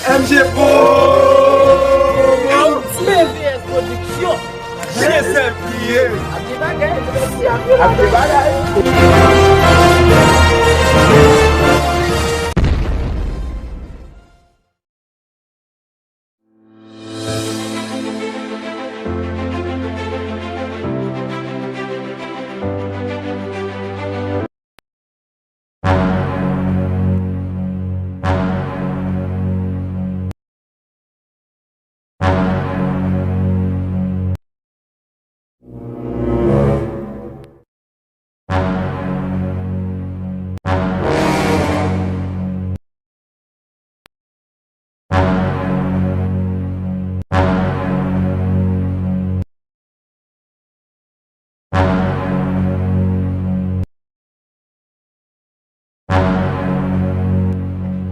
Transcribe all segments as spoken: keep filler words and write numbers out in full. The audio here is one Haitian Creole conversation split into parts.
M G Pro! Ayiti V S Production! Jesèl kriye! Ap gen bagay! Ap gen bagay!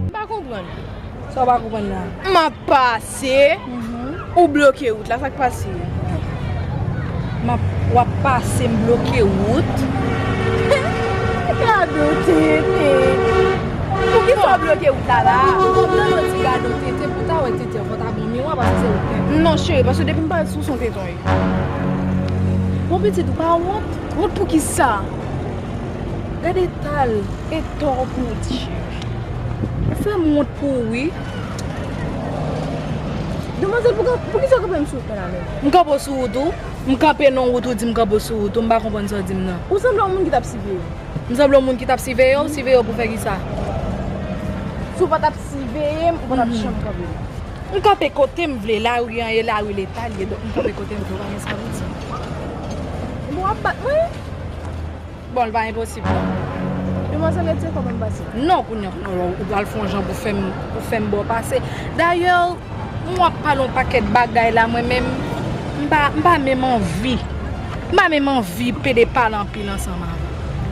M pa konprann. Sa w pa konprann la? M ap pase, ou bloke wout la, sa k pase? M ap, w ap pase, m bloke wout. Gade w tenten. Poukisa w bloke wout la la? Ou konprann yo di gade w tenten, pou ta wè tenten, fò ta gon miwa, paske se ou k tenten. Non, cheri, paske depi m parèt sou son tenten w ye. Bon, pitit, ou pa wont? Wont poukisa? Gade eta l, eta w pou w di, cheri. Ou fè m wont pou ou, wi. Demwazèl, pou, poukisa w kanpe m sou wout mwen la menm? M kanpe w sou wout ou? M kanpe nan wout ou di m kanpe w sou wout ou? M pa konprann sa w di m nan. Ou sanble yon moun ki t ap siveye. M sanble yon moun ki t ap siveye w? Siveye w pou fè kisa? Si w pa t ap siveye m, ou pa t ap janm kanpe m. M kanpe kote m vle, lari an e lari leta l ye, donk m kanpe kote m vle, w pa gen sa pou di. Bon, w ap bat mwen? Bon, l pa enposib, non. Demwazèl, retire kò w ban m pase. Non, kounye a, kounye a, ou pral fè yon jan pou fè m, pou fè m ba w pase. Dayè, m w ap pale yon pakèt bagay la, mwen menm, m pa, m pa menm anvi. M pa menm anvi pede pale anpil ansanm avè w.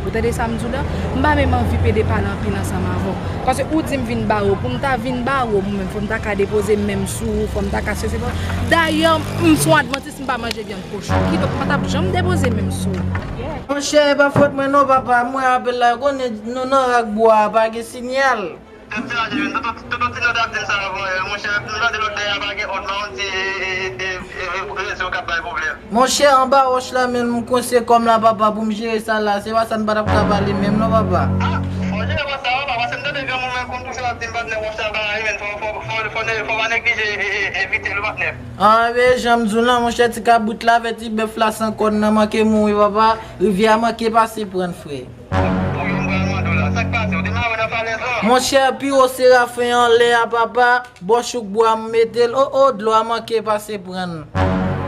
Ou tande sa m di w la? M pa menm anvi pede pale anpil ansanm avè w. Paske ou di m vin ba w, pou m ta vin ba w, mwen menm, fò m ta ka depoze men m sou ou, fò m ta ka sesi, fò. Dayè, m se yon advantis, m pa manje vyann kochon. Kidonk, mwen t ap janm depoze men m sou ou. Monchè, e pa fòt mwen non, papa. M wè apèl la, konnen nou nan rak bwa a, pa gen sinyal. Tonton Ti Nò t ap di m sa avan yè, monchè, m tande lòt dèyè a pa gen òd, pa konn si e, e, e, e, e, rezo k ap bay pwoblèm. Monchè, anba wòch la menm, m kwense kò m la, papa, pou m jere sa la. Se pa sa n pa t ap ka pale menm non, papa. A, fò w jere kò sa, papa, paske m tande granmoun mwen konn touche w ap di m patnè wòch la bagay, men fò, fò, fò, fò, fò pa neglije e, e, evite l wi, patnè. Anben, jan m di w lan, monchè, ti kabrit la, fè ti bèf la san kòn nan manke mouri, papa. Rivyè a manke pase pran, frè. Pou yo m pral mande w la, sa k pase? Ou te mare nan falèz lan? Monchè, pi wo serafen anlè a, papa, bò chouk bwa m mete l, o, o, dlo a manke pase pran.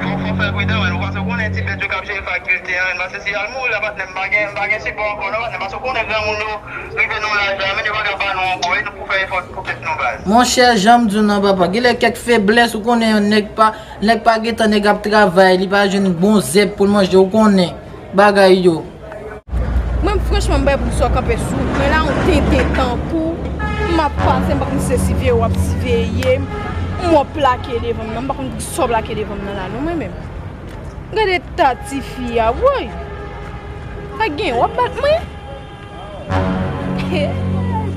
Yo, fò w fè pridan, men, ou paske w konnen ti bèt yo k ap jere fakilte an, men, paske si y al mouri la, patnè, m pa gen, m pa gen sipò ankò, non, patnè, paske w konnen granmoun yo rive nan laj la, men yo pa ka ba nou ankò, e nou pou fè efò pou tèt nou, baz. Monchè, jan m di w nan, papa, genlè kèk feblès, ou konnen, nèg pa, nèg pa gentan, nèg ap travay, li pa jwenn bon zèb pou l manje, ou konnen, bagay yo. Mwen, franchman, m bay pou sa w kanpe sou wout mwen la, yon tenten tankou m ap pase, m pa konn si se siveye w ap siveye m, m w ap plake devan m nan, m pa konn kisa w plake devan m nan la, non, mwen menm. Gade eta tifi a, woy! Sa gen, w ap bat mwen?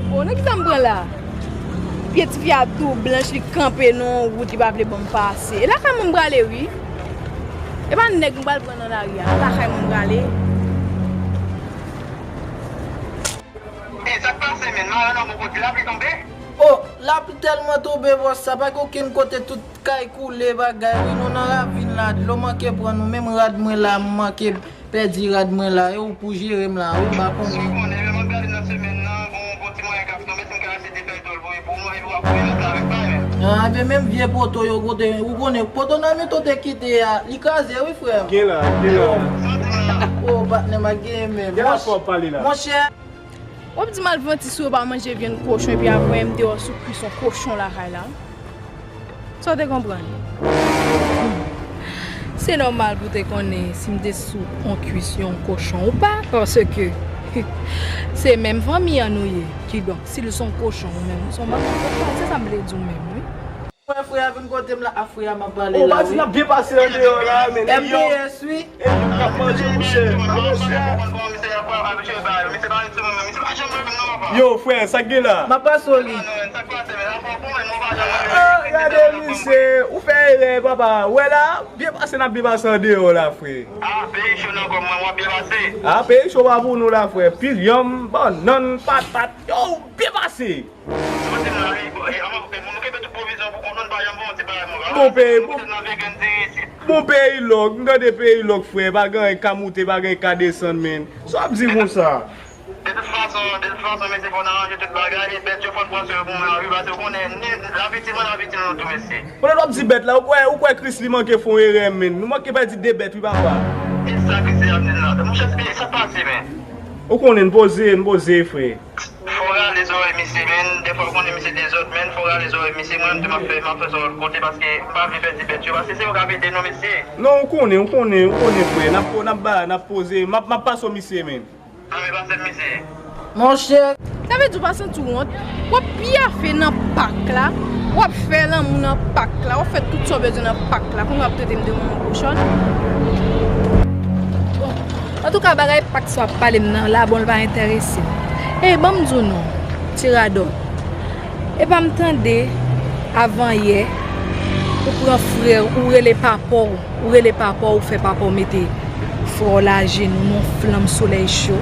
Bon, nan kisa m pran la? Pye tifi a tou blanch, li kanpe nan yon wout, li pa vle ban m pase. E lakay mwen m prale, wi. E pa nèg m pral pran nan lari a, lakay mwen m prale. E sa k pase, menn? Mare nan gwo kote, lapli tonbe? O, lapli tèlman tonbe, bòs, sa pa gen okenn kote, tout kay koule, bagay, wi, nou nan ravin la, dlo manke pran nou, menm rad mwen la, m manke pèdi rad mwen la, e ou pou jere m la, wi, m pa konnen. Ou konnen, men m ap gade nan semèn nan, gon, gon ti mwayen k ap tonbe, si m ka eseye te fè dlo l voye pou mwen, epi w ap voye lòt la avèk pa, menn. A, men menm vye poto yo kote, ou konnen, poto nan mitan te kite a, li kraze, wi, frè m. Gen la, gen la. Sa w di m la? O, patnè, m a gen menm. Gen la fò w pale la. Monchè. W ap di m advantis ou pa manje vyann kochon epi ap voye m deyò sou kwison kochon lakay la. Sa w te konprann? Se nòmal pou w te konnen si m te sou yon kwis yon kochon ou pa, paske se menm fanmi an nou ye. Kidonk, si l se yon kochon ou menm, ou se yon manman kochon, se sa m vle di w menm, wi. Wè frè a vin kote m la, a frè a m ap pale la, wi. Ou pa di n ap byen pase andeyò la, men M B S, wi. E yo k ap manje, monchè. A, monchè. Yo, frè, sa k gen la? M ap pase w li. Sa k pase, men afè w konnen, non, pa janm manje E papa, wè la, byen pase, n ap byen pase andeyò la, frè. A, peyi cho nan kò mwen, w ap byen pase. A, peyi cho pa pou nou la, frè. Pilyanm, bannann, patat, yo, byen pase. Bon, peyi, bon, bon peyi lòk, m tande peyi lòk, frè, pa gen anyen ka moute, pa gen anyen ka desann, men. Sa w ap di konsa? De tout fason, de tout fason, mesye, fò n aranje tout bagay, e bèt yo fò n pran swen yo pou mwen, wi, paske w konnen, ni lavitil mwen, lavitil nou tou, mesye. Konnen w ap di bèt la, ou kwè, ou kwè Krisli manke fè yon erè, men. Nou manke pèdi de bèt, wi, papa. E sa Krisli ap di la? Monchè, se sa k pase, men. Ou konnen, n poze, n poze, frè. Fò rale zòrèy misye, men. Dèfwa, w konnen misye dezòd, men. Fò rale zòrèy misye. Mwen menm tou, m ap fè, m ap fè sa lòt kote, paske m pa vle pèdi bèt yo, paske se yo k ap ede nou, mesye. Non, ou konnen, ou konnen, ou konnen, frè. N ap, n ap ba, n ap poze. M ap, m ap pase w misye, men. Monchè. Sa vle di w pa santi w wont? W ap pyafe nan pak la, w ap fè lanmou nan pak la, w ap fè tout sa w bezwen nan pak la, kounye a w ap trete m de manman kochòn. Bon, antouka, bagay pak sa w ap pale m nan la, bon, l pa enterese m. Ey, ban m di w non, ti radòt. Epa m tande, avan yè, ou pran frè w, ou rele papa w, ou rele papa w, ou fè papa w mete frè w la ajenou nan yon flanm solèy cho.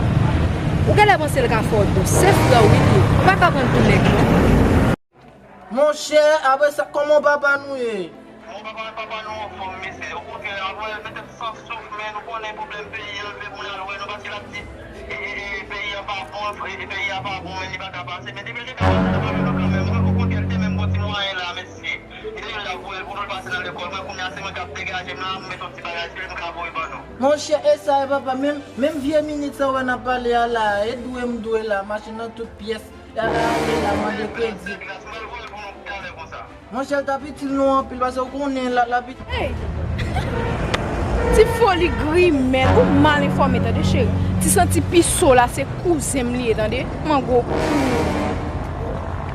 Ou genlè panse l ka fè w dous. Se frè w wi li ye. Ou pa ka pran l pou nèg non. Monchè, apre sa, kòman papa nou ye? Bon, papa, papa nou anfòm, mesye. Okontrè, avè l petèt san souf, men nou konnen pwoblèm peyi an, l vle pou n al wè nou, paske l ap di, e, e, e, peyi an pa bon, e, e, peyi a pa bon, men li pa ka pase. Men depi l te ka pase, l ap avè nou kanmenm, wi. Okontrè, l te menm gon ti mwayen la, mesye. Li te menm la voye l pou nou, l pase nan lekòl. Mwen, kounye a, se mwen k ap degaje m la, m met yon ti bagay sou li, m ka voye ban nou. Monchè, e sa, e papa, menm, menm vye minit sa w wè n ap pale a la, e dwe m dwe la, mache nan tout pyès. Gade ale la mande kredi. Monchè, l t ap itil nou anpil, paske w konnen l, l ap itil. Hey! Ti foli grimèl, ou mal enfòme, tande, cheri. Ti santi piso la, se kouzen m li ye, tande. Mango pou.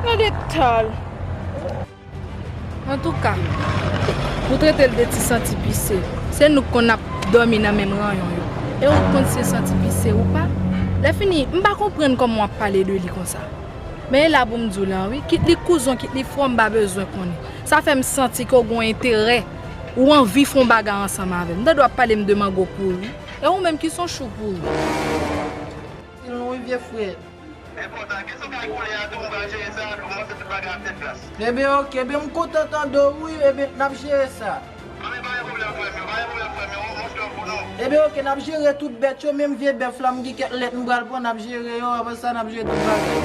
Gade tal. Antouka, pou trete l de ti santi pise, se nou k konn ap dòmi nan menm ranyon yo. E ou t konn se santi pise ou pa? Lèfini, m pa konprann kòman w ap pale de li konsa. Men e la pou m di w lan wi, kit li kouzon, kit li frè, m pa bezwen konnen. Sa fè m santi ke w gen yon enterè, ou anvi fè yon bagay ansanm avè m. M tande w ap pale m de mango pouri. E ou menm ki se yon chou pouri. Di nou wi, vye frè. Enpòtan, kesyon kay koule a tou, m pral jere sa, pou mwen se tout bagay ap tèt plas. Ebyen, oke, ebyen, m kontan tande w, wi, ebyen, n ap jere sa. Anben, pa gen pwoblèm, frè m yo, pa gen pwoblèm, frè m yo, much love pou nou. Ebyen, oke, n ap jere tout bèt yo, menm vye bèf la, m gen kèk lèt m pral pran, n ap jere yo, apre sa, n ap jere tout bagay.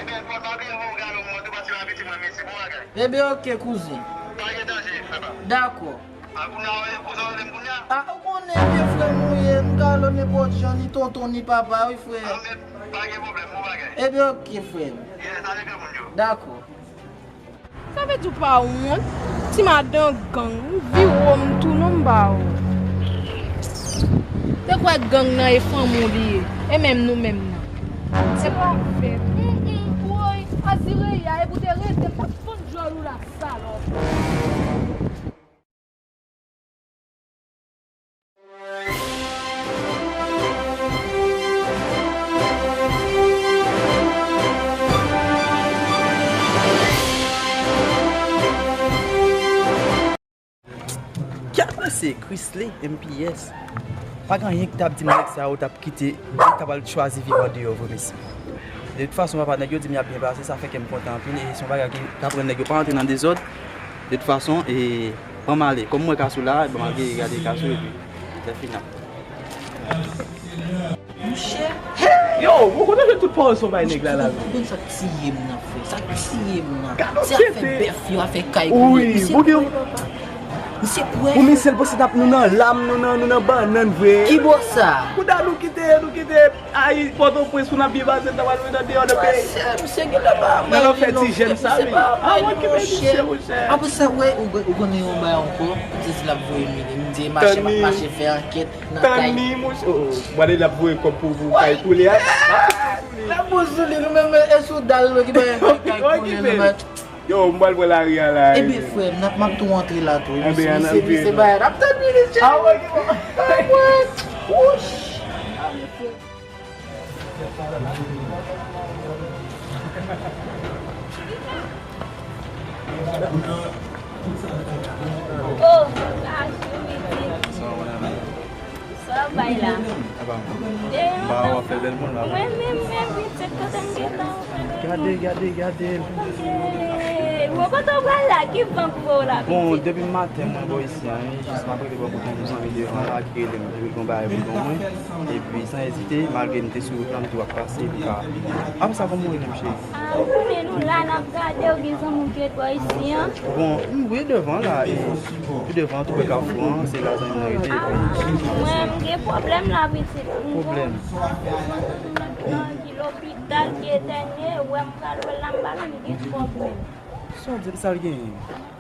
Ebyen, fò w pa bliye voye yon galon mwen tou, paske m abitye pran mesye, bon bagay. Ebyen, oke, kouzen. Pa gen danje, frè pa. Dakò. A, kounye a, w kouzan rele m kounye a? A, ou konnen vye frè m ou ye, m ka rele w nenpòt jan, ni tonton, ni papa, wi, frè. A, men, pa gen pwoblèm, bon bagay. Ebyen, oke, frè m. Yes, ale granmoun yo. Dakò. Sa vle di w pa wont? Ti madan gang, m viro m tou non m pa wont. Te kwè gang nan e fanmi w li ye, e menm nou menm nan. Se pa fèt. Mm, mm, woy, Azireya, epi w te rete, m t ap fann djòl ou la, salòp. Kèl mesye, Chrisley, M P S. Pa gen anyen ki t ap di m nèg sa yo t ap kite, yo t ap al chwazi viv andeyò vre, mesye. De tout fason, papa, nèg yo di m y ap byen pase, sa fè kè m kontan anpil, e se yon bagay ki, k ap rann nèg yo pa antre nan dezòd. De tout fason, e, ban m ale. Kòm m wè Kasou la, ban m al gade Kasou, epi, lè fini. Monchè. Yo, ou konn jwenn tout pawòl sa w bay nèg la la. Ou konn sa k tiye m nan, frè? Sa k tiye m nan? Se afè bèf yo, afè kay pou yo. Misye prè, papa. Misye prè. Pou misye l posib ap nou nan lam, nou nan, nou nan bannann vre. Ki bò sa? Kouda nou kite, nou kite Ayi, Pòtoprens, pou n ap byen pase, n ta pral jwenn andeyò de peyi. Mesye, misye genlè pa nan lòt fè ti jèn sa, wi. Avan ki men misye, monchè. Apre sa, wè, ou, ou konnen yon bagay ankò, ou te di l ap voye m vini, m di e mache, m ap mache fè ankèt. Tann li, monchè. Oh, oh. Bon, ale, l ap voye kòb pou, pou kay pou li a. L ap voye sou li, nou menm, e sou dal nou ki pa gen kay pou li, nou pa. Yo, m pral pran lari a la. Ebyen, frè m, n ap, m ap tou antre la tou. Ebyen, misye, misye, misye, bay, n ap tann li, mesye. Ah, ok, bon. Wouch. Oh, bonjou, pitit. Sa w bay la? Apa, m pa wè w ap fè bèl moun la. Mwen menm, men pitit, kote m gentan? Gade, gade, gade. Mwen kote w pral la, ki van k voye w la, pitit? Bon, depi maten, mwen bò isi a, wi, jis m ap rete bò kote yon zanmi devan la, ki rele m, epi l gen yon bagay pou l ban mwen. Epi, san ezite, malgre m te sou wout la, m tou ap pase, epi ka. Apre sa, kòman w ye menm, cheri? Ah, ou konnen nou la, n ap gade w, gen zanmi w ki ret bò isi an. Bon, m, wi, devan la, e pi devan, tou prè kafou an, se la zanmi m nan rete, epi. Ah, mwen, m gen pwoblèm la, pitit. Pwoblèm? Ki lopital, ki etènye, wè m pral wè l la, m pa konn, gen pwoblèm. Sa w di m, sa l genyen?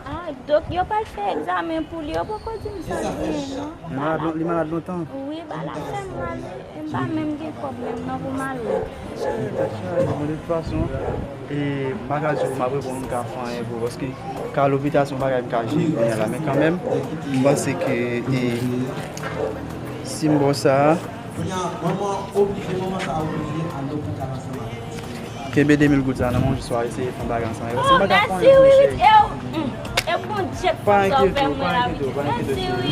Ah, dok yo pral fè egzamen pou li, yo poko di m sa l genyen, non. Li malad lon-, li malad lontan? Wi, ba la fè m mal, m pa menm gen kòb menm non pou m al wè. Tèt chaje, bon, de tout fason, e, m pa ka di w m ap reponn, m ka fè anyen pou ou, paske ka lopital se yon bagay m ka jere kounye a la, men kanmenm, m panse ke, e, si m ba w sa a, Kounye a, manman oblije, manman sa a oblije al lopital ansanm avèk misye. Kenbe de mil goud sa nan men w, jis w a eseye fè yon bagay ansanm avè l. Paske m pa ka fè anyen pou ou, cheri. E w, mm, e Bondye k fè sa w fè mwen la, pitit. Mèsi, wi.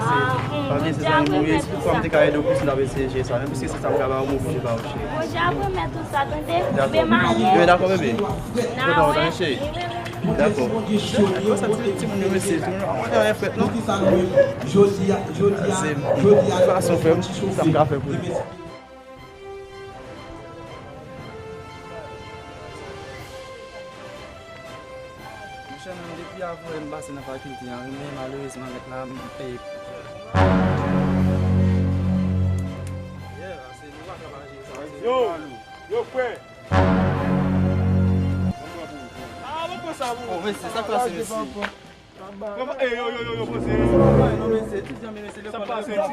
Ah, mm, Bondye ap remèt ou sa. Fò m te ka ede w pou si n ap eseye jere sa, men piske se sa m ka ba w, m oblije ba w, cheri. Bondye ap remèt ou sa, tande? Dakò. Bebe m ale. Bebe, dakò, bebe. N a wè. Dakò. Sa ti, timoun yo mesye, timoun yo pa konn anyen fèt non. Jodi a, jodi a, jodi a, fason fè m, sa m ka fè pou li. Monchè, mwen depi avanyè m pase nan fakilte an, wi, men malerezman, nèg la, m, e, yeah, se nou pa ka pa jere sa, se nou pa nou. Yo, yo, frè. Ah, mwen pran sa pou ou. Oh, mesye, sa k pase, mesye? Yo, yo, yo, yo, yo, pran serye. Non, mesye, etidyan, mesye, lekòl, mesye. Sa k pase, etidyan?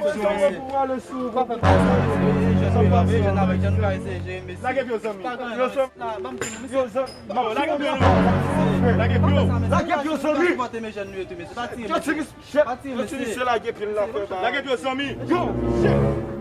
Ou pa fè bagay sa, mesye. Jèn yo, jèn avèk jèn, nou ka eseye jere, mesye. Lage pye w, zanmi. Yo, zanmi. Yo, zanmi. Lage pye w, non. Lage pye w. Lage pye w, zanmi. Pa tire, mesye. Pa tire, mesye. Lage pye w, zanmi. Yo, shit.